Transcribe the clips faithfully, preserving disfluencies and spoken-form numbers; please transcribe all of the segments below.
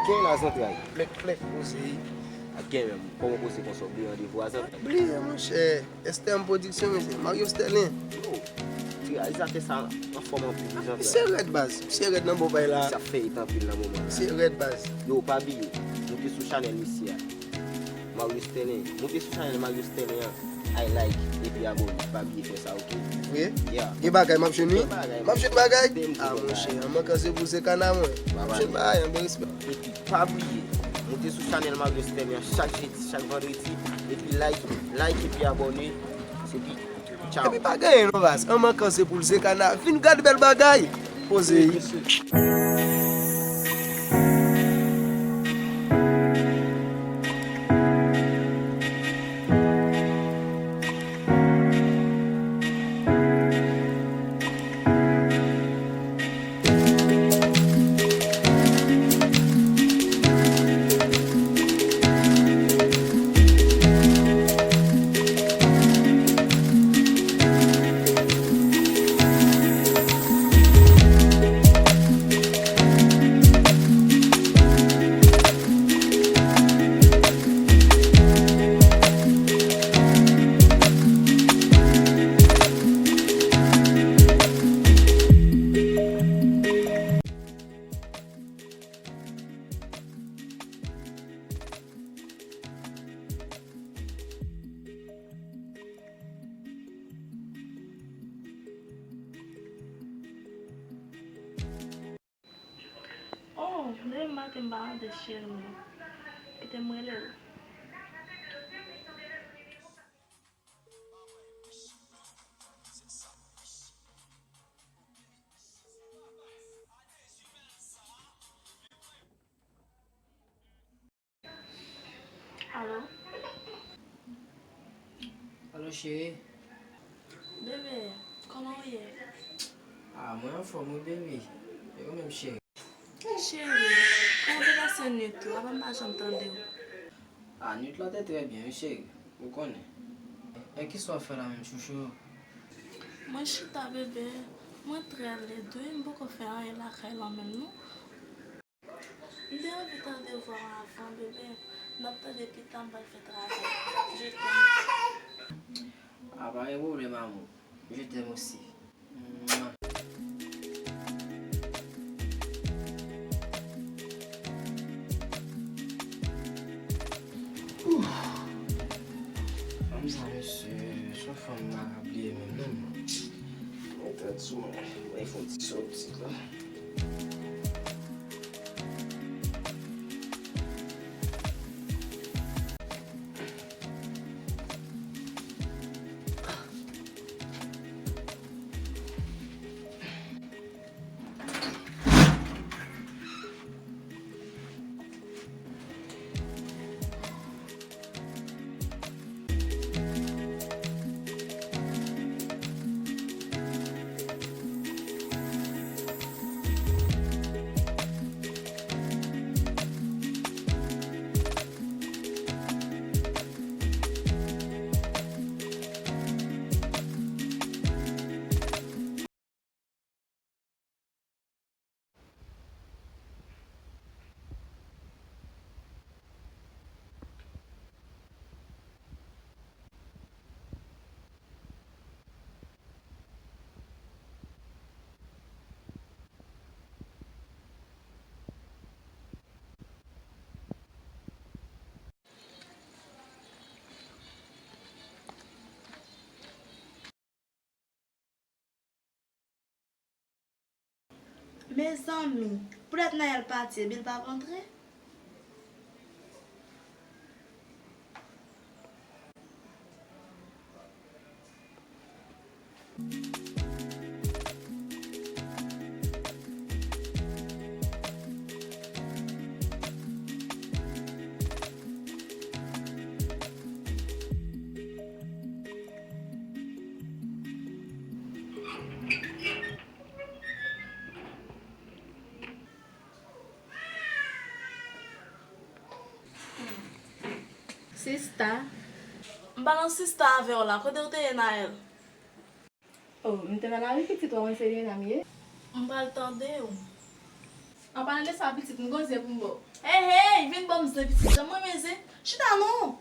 Gen la zantray. Plèk, plèk, poze. A gen menm, kòman poze konsa, ou bliye randevou a zantray? Bliye, monchè. S T M Production, mesye. Mario Sterling. Yo, ti reyalizatè sa anfòm anpil, wi, zantray. Misye rèd, baz. Misye rèd nan bon bay la. Misye ap fè it anpil nan moman la. Misye rèd, baz. Yo, pa bliye, moute sou chanèl misye a. Mario Sterling. Moute sou chanèl Mario Sterling an. Ay like, epi abòne. Pa bliye fè sa, oke? Vre? Yeah. Gen bagay m ap jwenn, wi. Gen bagay. M ap jwenn bagay? Te m di bagay. A, monchè, an mankan se pou se kana, mwen. M ap jwenn bagay, anpil respè. Epi, pa bliye, moute sou chanèl Mario Sterling an chak jedi, chak vandredi. Epi like, like, epi abòne. Se pi, tchao. Epi pa genyen non, baz. An mankan se pou l se kana. Vin gad bèl bagay. Poze. Oh, demen maten m pa tande cheri m non. Kite m rele l. Alo? Alo, cheri? Bebe, kòman w ye? Ah, mwen anfòm, wi, baby. E ou menm, cheri? Cheri, kòman te pase nwit ou? Apa m pa janm tande w? Ah, nwit la te trè byen, wi, cheri. Ou konnen. E kisa w ap fè la menm, chouchou? Mwen chita, bebe. Mwen trè led, wi. M poko fè anyen lakay la menm, non. M te anvi tande vwa w avan, bebe. N ap tande pita, m pral fè travay. Je t'aime. Ah, pa gen pwoblèm, amour. Je t'aime aussi. Mwah. Ouh. Fanm sa, mesye, se yon fanm m pa ka bliye menm, non. Mwen tèt sou mwen. Mwen fè yon ti sòti la. Mezanmi, poutèt Naël pati, epi l p ap antre? Sista. M pa nan sista avè w la, kote w te ye, Naël? Oh, m te nan lari, pitit, ou wè se Liena m ye. M pral tande w. An palan de sa, pitit, m gon zye pou m ba w. Hey, hey, vin ban m zen, pitit. Jan m renmen zen. Chita non.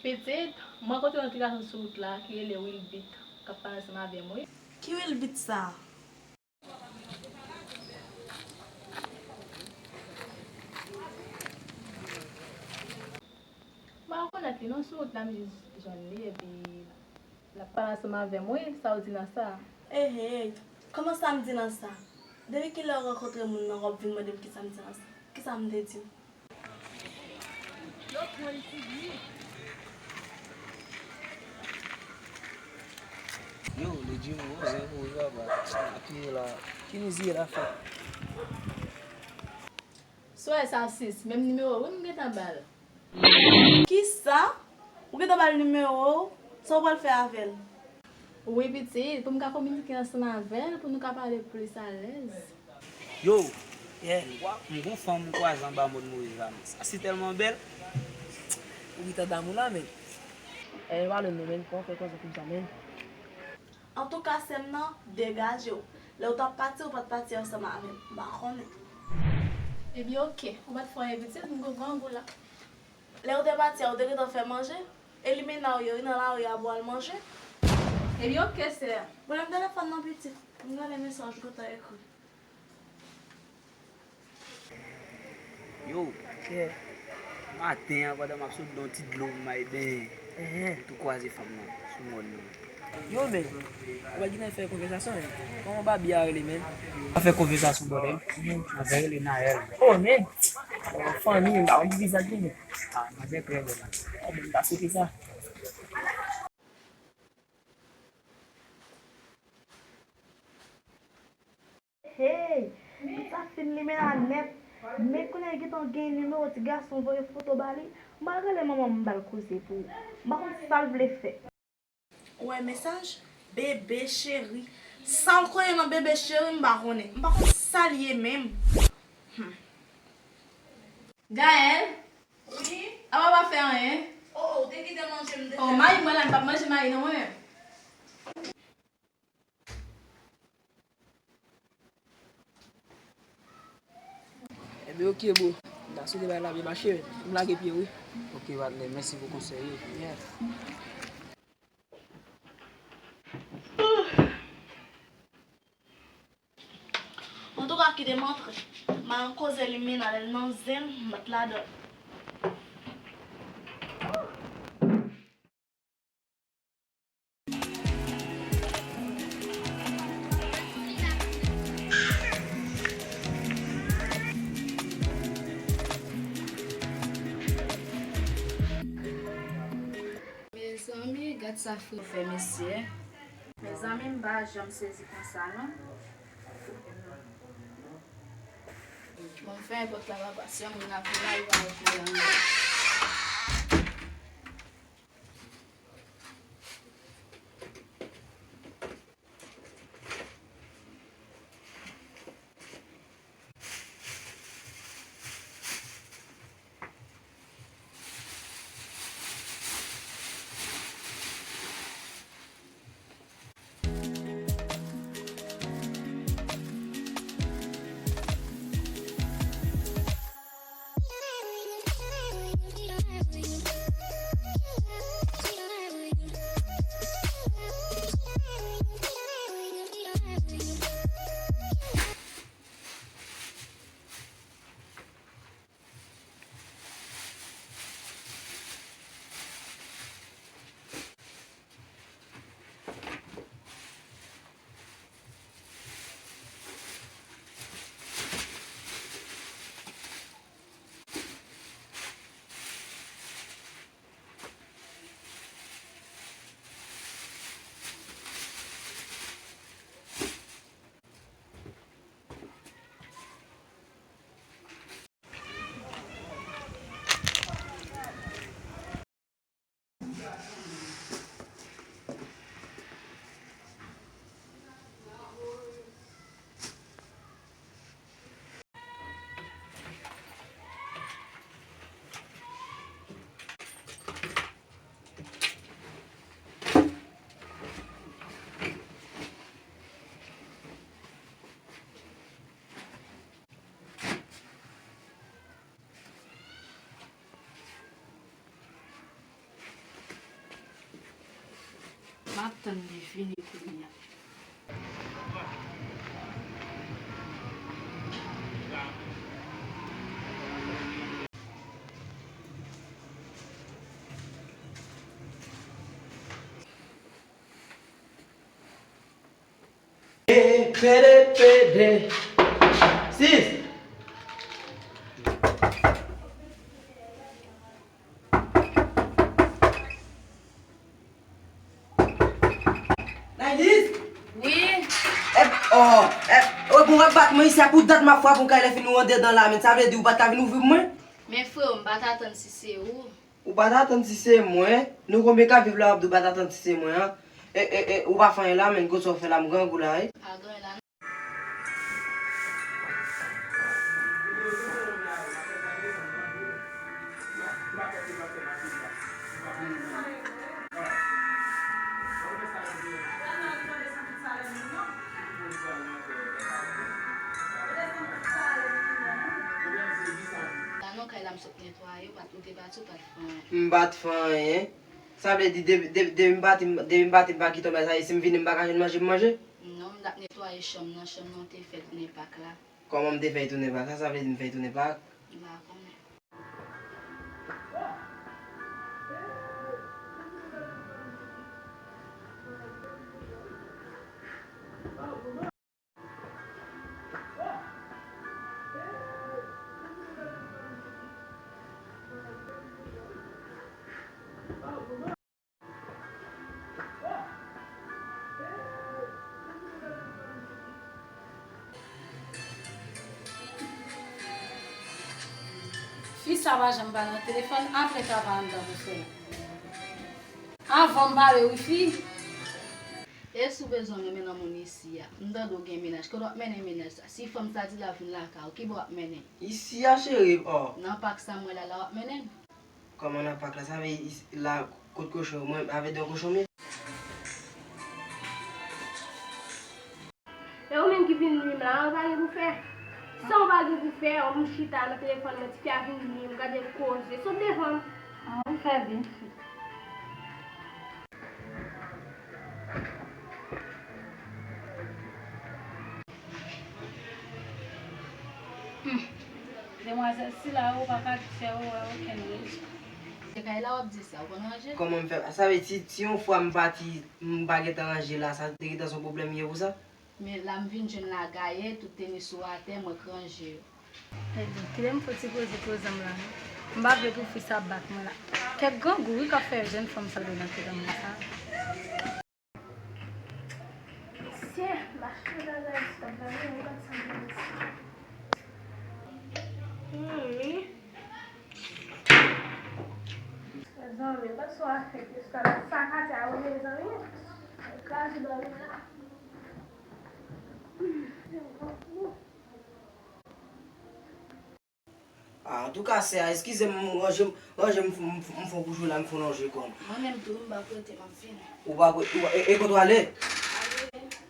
Pitit, m rankontre yon ti gason sou wout la ki rele Wilbit, k ap pale ansanm avè m, wi. Ki Wilbit sa? M pa rekonèt li non, sou wout la m jis jwenn li epi l ap pale ansanm avè m, wi, sa w di nan sa? Ehey, kòman sa m di nan sa? Depi kilè w rankontre moun nan, w ap vin mande m kisa m di nan sa? Kisa m te di w? Yo, li di m, o, zen pou ou, sa va. Apiye la. Ki mizik la fè? Sou wè sa sis, menm nimewo wi m gentan ba l. Kisa? Ou gentan ba l nimewo w? Sa w pral fè avè l? Wi pitit, pou m ka kominike ansanm avè l, pou nou ka pale plis alèz. Yo, yeah, m kwa-, m gon fanm m kwaze anba mòn Moyiz la, men sa si tèlman bèl. Ou gentan damou la, men. Eh, pale non, men, kòman w fè koze konsa, men? Antouka, sè m nan, degaje w. Lè w t ap pati, ou pa t pati ansanm avè m. M pa konnen. Ebyen, oke. Ou pa t fè anyen pitit, m gon grangou la. Lè w te pati a, ou te gentan fè manje? E limena w yo, yo nan lari a pou al manje? Ebyen, oke, sè. Bon, lè m telefòn nan pitit, m gade mesaj ou gentan ekri. Yo, maten an, pandan m ap sot nan yon ti dlo pou m al benyen, m tou kwaze fanm nan sou mòn nan. Yo, men, ou pa gentan fè konvèsasyon, men. Kòman babi a rele, men? Ap fè konvèsasyon, brother. Manzè rele Naël. Oh, men. Oh, fanmi, m pa konn ki vizaj li, men. Ah, manzè trè bèl. Oh, men, m ta swete sa. Hey! Pitit sa fin limena nèt. Men kounye a li gentan gen nimewo ti gason voye foto ba li. M pral rele manman m, m ba l koze pou ou. M pa konn sa l vle fè. Ou wè mesaj? Bebe cheri. Sa l konnen nan bebe cheri, m pa konnen. M pa konn sa l ye menm. Hmm. Gaël? Wi? Apa w pa fè anyen? Oh, oh, ou te kite manje m te fè. Oh, mayi mwen la, m p ap manje mayi non mwen menm. Ebyen, oke, bro. M ta swete bagay la byen mache, wi. M lage pye, wi. Oke, patnè, mèsi pou konsèy yo. Yeah. Antouka, kite m antre. M al koze limena, lè l nan zen l, m met ladan l. Mezanmi, gad sa frè fè mesye. Mezanmi, m pa janm sezi konsa non. Bon, fè enpòt la pa pase, moun la vin la, li pa regle anyen. M ap tann li vini kounye a. E, pede, pede. Sis. Naïlis! Wi. Èp, oh, èp, oh, bon, w ap bat mwen isi a pou dat m ap frape w kay lè fini w andedan la, men sa vle di ou pa t ka vin ouvri pou mwen? Men freo, m pa t atann si se ou. Ou pa t atann si se mwen? Nou konbyen k ap viv la w ap di w pa t atann si se mwen an? E, e, e, ou pa fè anyen la, men gwo sa w fè la m grangou la, wi. Pa gen anyen la non. La non, kay la m sot netwaye, ou pa t, ou te pati, ou pa t fè anyen. M pa t fè anyen. Sa vle di, depi, depi, depi m pati, depi m pati, m pa kite yon bagay sa, e si m vini, m pa ka jwenn manje m manje? Non, m t ap netwaye chanm nan, chanm nan w te fè tounen Pak la. Kòman m te fè tounen Pak la? Sa vle di m fè tounen Pak? M pa konnen. Fi sa pa janm pale nan telefòn, apre travay anndan pou fè. Avan m pale wi fi. E si w bezwen renmen nan moun isi a, m tande w gen mennaj, kote w ap mennen mennaj sa? Si fanm sa di l ap vin lakay ou, kibò w ap mennen l? Isi a cheri, oh. Nan pak sa m wè la, la w ap mennen l? Kòman nan pak la? Sa vle di la kot kochon, mwen avè de kochon m ye? E ou menm ki vin nwi m la, ou pa gen pou fè. Sa ou pa gen pou fè, ou m chita nan telefòn mwen, tifi a vin nwi m, gade koze, sot devan m. An, ou fè byen. Hmm. Demwazèl sila ou pa ka fè ou wè okenn rezon. Se kay la w ap di sa, ou konn ranje? Kòman m fè? Sa vle di, si yon fwa m pati, m pa gentan ranje la, sa te gentan se yon pwoblèm ye pou sa? Men la m vin jwenn la gaye, tout tenis ou atè, mwen k ranje yo. Ebyen, kite m fè ti poze poze m la non. M pa vle pou fi sa ap bat mwen la. Kèk grangou wi k ap fè jèn fanm sa rete nan tèt an mwen sa. Mesye, mache bagay sa, bagay mwen pa t sanble mesye. Hmm, wi. Mezanmi, pa sou afè ke sa la, sa ka te a wi, mezanmi. Kraze dòmi la. Ah, antouka, sè a, eskize m, m ranje, m ranje, m, m, m fè yon koujou la, m fè yon lonje kò m. Mwen menm tou, m pa prete, m ap vini. Ou pa pre-, ou pa, e, e kote w ale?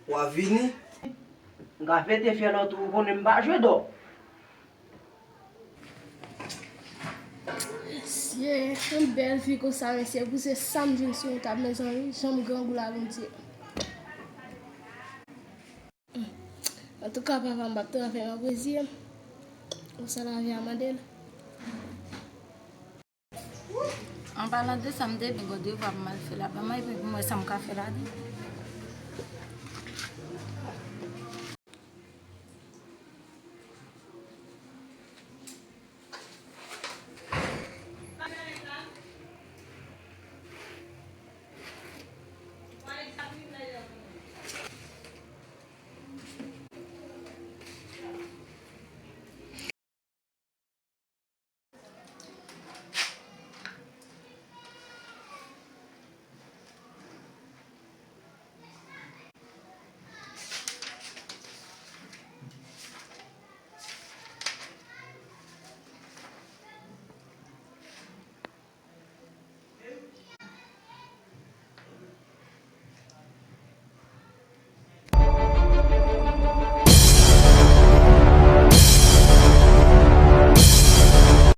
W ap vini? M ka pete fyèl ou tou, ou konnen m pa jwe dò. Mesye, yon bèl fi konsa, mesye, pou se sa m jwenn sou yon tab, mezanmi, jan m grangou la, Bondye. Antouka, papa m ap travay, m ap reziye m. Konsa lavi a mande l. An palan de sa, m te gen yon devwa pou m al fè la, ban mwen epi pou m wè sa m ka fè ladan.